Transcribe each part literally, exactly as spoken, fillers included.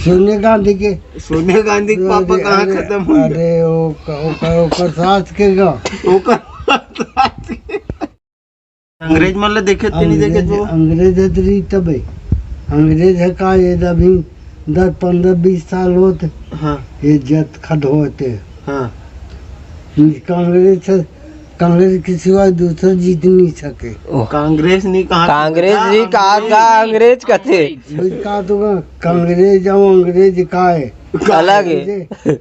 सोनिया गांधी के। सोनिया गांधी के पापा अरे, कहाँ अरे, खत्म हुई? अरे, ओकर, ओकर, ओकर सास के गा। ओकर सास के। अंग्रेज मन ल देखे ते नहीं देखे अंग्रेज, तो? अंग्रेज हत रही तबे। अंग्रेज ह का, ये अभी दस, पन्द्रह, बीस साल होत। हाँ। ये जत खद होते। हाँ। कांग्रेस, कांग्रेस के सिवा दूसरा जीत नहीं सके। ओह। कांग्रेस नहीं कहा, कांग्रेस नहीं कहा, अंग्रेज। का अंग्रेज कथे? भाई का तो का, कांग्रेस अउ अंग्रेज का है? अलग है। अंग्रेज है।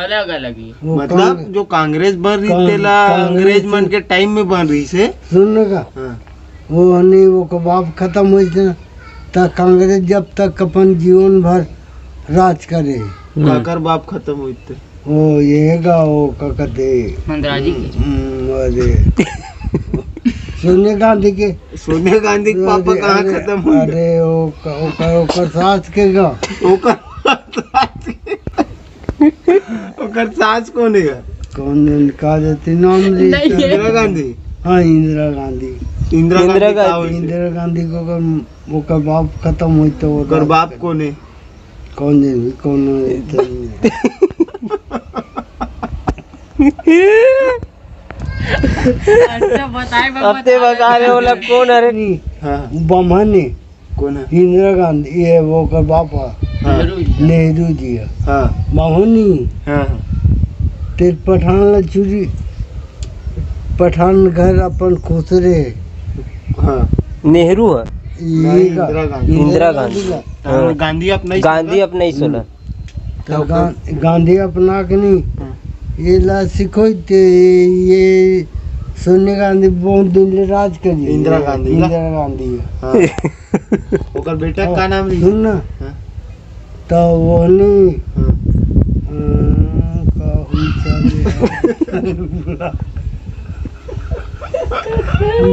अलग अलग ही। वो मतलब कांग-, जो कांग्रेस बन रही कांग-, तेला कांग्रेस अंग्रेज मन के टाइम में बन रही से। सुन ना का? हाँ। वो नहीं, वो का बाप खत्म हुई थे, त कांग्रेस जब तक अपन जीवन भर राज करे। हम्म। काकर बाप खत्म हुई थे? वो ये गा, वो का कहते? मंदराजी की। हम्म, अरे। सोनिया गांधी के। सोनिया गांधी के पापा अरे, कहाँ अरे, खत्म हुई? अरे, वो का, वो का, वो का सास के गा। वो का सास के। ओकर सास कोन हे? कोन दिन का देती नाम ली नहीं तो? है। इंदिरा गांधी। हाँ, इंदिरा गांधी। इंदिरा इंदिरा गांधी का गांधी। होती? इंदिरा गांधी को ओकर, ओकर बाप खत्म हुई तो वो ओकर बाप कोन हे? कोन दिन भी कोन हे, तो नहीं है। अच्छा, बताए बा, अब ते बताए। बता रहे हो, मतलब, कोन हरे? नहीं, हाँ। बम्हन हे। कोन हे? इंदिरा गांधी, ये वो ओकर बाप हे। हाँ। नेहरू जी। नेहरू जी हे। हाँ। बम्हन हे। हाँ, हाँ। ते पठान ला चुरी, पठान घर अपन खुसरे। हाँ। नेहरू हे। ये नहीं, का? इंदिरा गांधी। इंदिरा गांधी। गांधी का। हाँ। गांधी अपना ही गांधी सोना। अपना ही सोना। हम्म। तो तो गा-, गांधी अपना के नहीं, हाँ। ये ला सिखोई ते, ये सोनिया गांधी बहुत दिन ले राज करी। इंदिरा गांधी ला? इंदिरा गांधी। हाँ। ओकर बेटा हाँ, का नाम रही? सुन ना। हाँ। तो वो नहीं, हाँ। अ, का हुई था रे? बुला,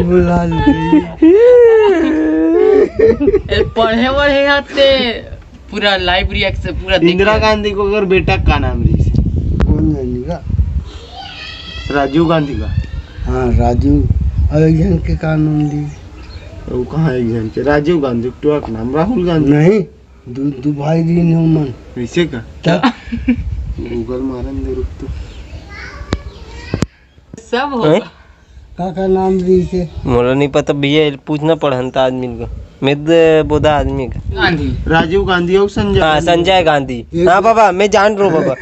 बुला ले। ए, पढ़े वढ़े आते। पूरा live reaction, पूरा देख इंदिरा के। गांधी को अगर बेटा का नाम रही? कोन जानी का? राजीव गांधी का? हाँ, राजीव। अउ एक झन के का नाम रही? वो कहाँ एक झन के? राजीव गांधी, टुआ के नाम, राहुल गांधी। नहीं, दू, दू भाई रही ने मन। ऐसे का? तब? Google मारन दे, रुक तो। सब होगा। हैं? का, का नाम रहिसे? मोला नहीं पता भैया, ये पूछना पड़हन था आदमी का। मैं तो बोधा आदमी का। गांधी। राजीव गांधी अउ संजय हाँ, गांधी। संजय गांधी। ये हाँ बाबा, मैं जान रहा हूँ बाबा।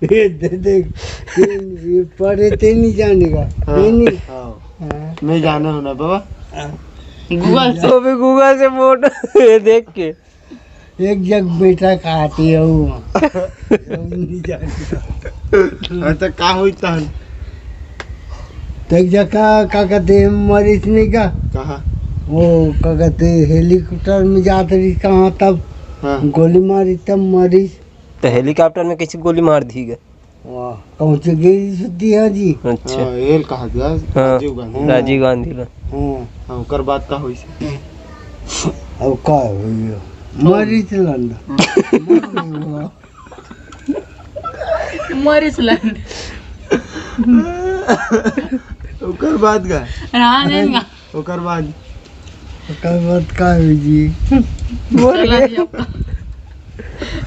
ये दे, देख, ये, ये पढ़े ते नहीं जानेगा। हाँ, ये नहीं। हाँ। हाँ। मैं जाना हूँ ना बाबा। हाँ। Google से। तो भी Google से photo ये देख के। एक जग बेटा का आती है वो। हम नहीं जानते। हाँ, तो का होई तहन? तो एक जग का, का कहते हैं, मरीज नहीं का? कहाँ? वो, का कहते हैं, helicopter में जात रही कहाँ तब हाँ। गोली मारी तब मरीज। तो helicopter में कैसे गोली मार दी गए? वाह, कहूँ से गई सुती है जी। अच्छा। हाँ, एल कहा गया, हाँ, राजीव गांधी। राजीव गांधी ला। हाँ। हाँ, ओकर बाद का होइस? अब का होई? मरी चलन। मरी चलन। ओकर बाद का? रहा नहीं का? ओकर बाद? ओकर बाद का होई जी? बोल चला रे। जी आपका।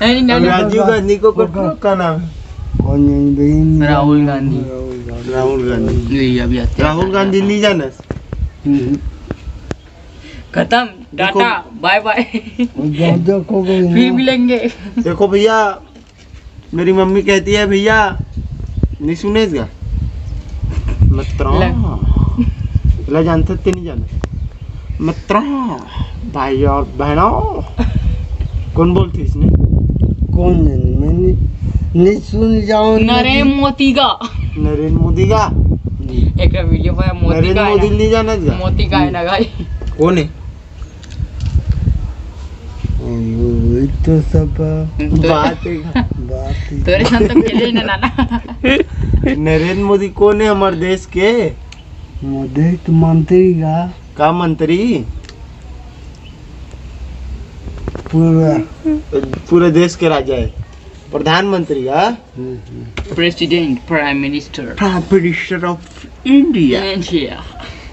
है नहीं, अब नहीं, राजीव नहीं। गांधी को ओकर का नाम है? कौन नहीं बहन? राहुल गांधी। राहुल गांधी। राहुल गांधी। यही अभी आते हैं। राहुल गांधी नहीं जाना? हम्म। खत्म, देखो, टाटा, bye bye। वो जो, जो को गई फिर ना। मिलेंगे। देखो भैया, मेरी मम्मी कहती है, "भैया, नहीं सुने इसका?" मित्रों, ले। ला जानते ते नहीं जाने। मित्रों, भाई और बहनों, कौन बोलती इसने? कौन जाने? मैंने नहीं सुन जाओ ना नरेंद्र जी। मोदी का। नरेंद्र मोदी का? जी। एक video पर मोदी नरेंद्र का है मोदी ना। नहीं जाना इसका? मोदी का है ना भाई। कौन है? वही तो सब तो बात है। बात है। तोरे साथ तो खेले ही ना, नाना। नरेंद्र मोदी कौन है हमारे देश के? मोदी तो मंत्री का। का मंत्री? पूरा। पूरे देश के राजा है। प्रधानमंत्री का? हम्म, हम्म। President, Prime Minister। Prime Minister of India। India।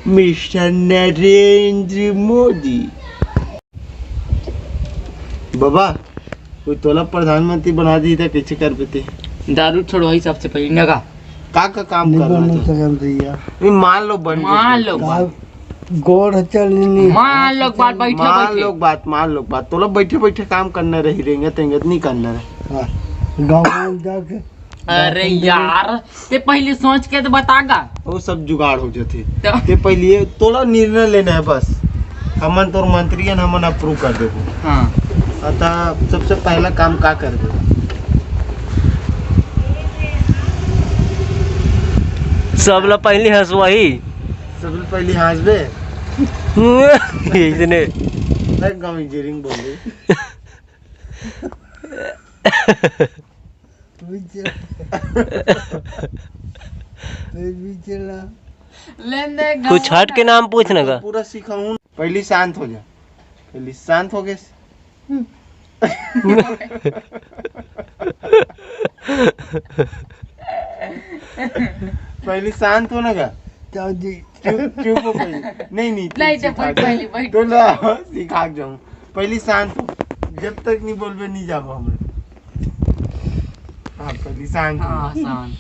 Mister Narendra Modi. बाबा, कोई तोला प्रधानमंत्री बना दी त कइसे करबे ते? दारू छोड़वाई सबसे पहले नगा। का का काम करना चाहिए? नहीं, मान लो बन मान लो। गोड़ चल नहीं। मान लो बात, बैठे मान बैठे। लो बात, मान लो बात। तोला बैठे बैठे काम करना रही, रेंगत रेंगत नहीं करना रही। हाँ, गाँव में जाके अरे यार, ते पहले सोच के तो बता गा। वो सब जुगाड़ हो जाते। तो? ते पहले तोला निर्णय लेना है बस। हमन तोर मंत्री हन, हमन अप्रूव कर देबो। हाँ। अतः सबसे पहला काम का कर दे? सबला पहली हंसवाही। सबले पहली हंसबे। इसने। देख गाँव इंजीनियरिंग बोल रही। लेन दे कुछ हट के नाम पूछ ना का। पूरा सिखाऊं। पहली शांत हो जा। पहली शांत हो गए। पहली शांत हो ना का। जाओ जी। चुप, चुप हो पहली। नहीं, नहीं, तुम नहीं, जब सिखा बैठ, दो। पहली बैठ। तो ला, सिखा के जाऊँ। पहली शांत हो। जब तक नहीं बोलबे, नहीं जाबो हमन। हाँ, पहली शांत हो। हाँ, शांत।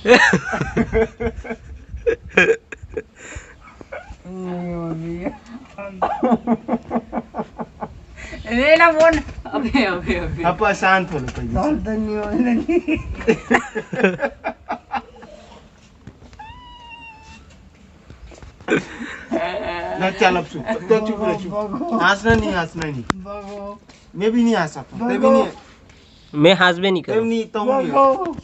नहीं, वो नहीं है। ए ना, वो न-, अबे, अबे, अबे। अब शांत हो ले पहली। शांत नहीं हो, नहीं। ना, चल अब चुप, तो चुप रह, चुप। भगो। हंसना नहीं, हंसना नहीं। भगो। मैं भी नहीं हंसा था, मैं भी भगो। नहीं। मैं हंसबे नहीं मैं करूँ। नहीं, तो नहीं। भगो।